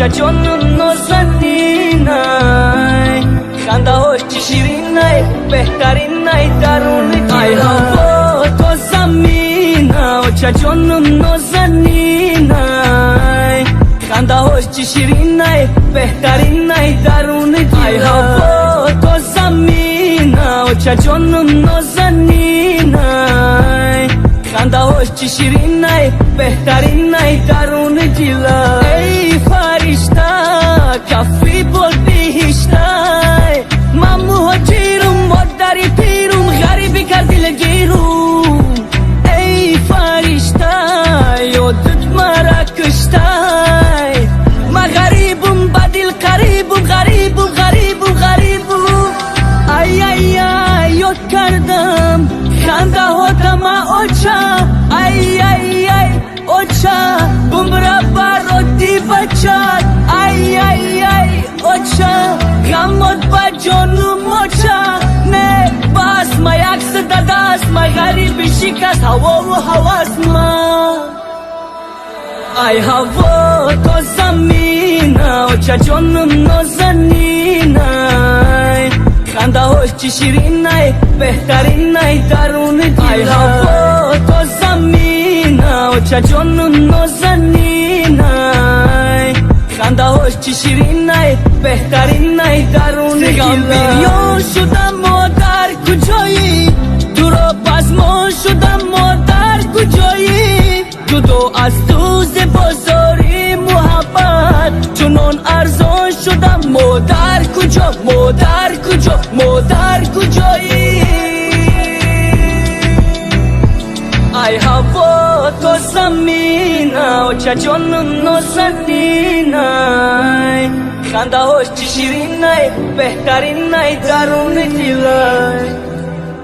Очаҷону нозанинай, хандаҳош чӣ ширинай, беҳтаринай даруни. Ай ҳаво то замина, очаҷону нозанинай, хандаҳош чӣ ширинай, беҳтаринай даруни. Ай ҳаво то замина, очаҷону нозанинай, хандаҳош чӣ ширинай, беҳтаринай даруни дила. Эй фаришта, кафи бол биҳиштай, ман муҳоҷирум, модари пирум, ғариби карди дилгирум. Эй фаришта, ёдат мара куштай, ман ғарибум, ба дил қарибум, ғарибум, ғарибум, ғарибум. Ай, ай, ай, ёд кардам хандаҳотама, оча. Ай, ай, ай, оча, бумра бароди бачат. Ай, ай, ай, оча, ғамот ба ҷону моча. Не бас ма, яксада даст ма, ғариби шикаст ҳавову ҳавас ма. Ай ҳаво то замина, очаҷону нозанинай, хандаҳош чӣ ширинай, беҳтаринай даруни. Ай ҳаво то замина, очаҷону нозанинай, хандаҳош чӣ ширинай, беҳтаринай даруни. Бирён шудам, модар, куҷоӣ? Туро пазмон шудам, модар, куҷоӣ? Ҷудо аз ту зи бозори муҳаббат чунон арзон шудам, модар, куҷо, модар, куҷо, модар, куҷоӣ? Ай ҳаво то замина, очаҷону нозанинай, хандаҳош чӣ ширинай, беҳтаринай даруни дилай.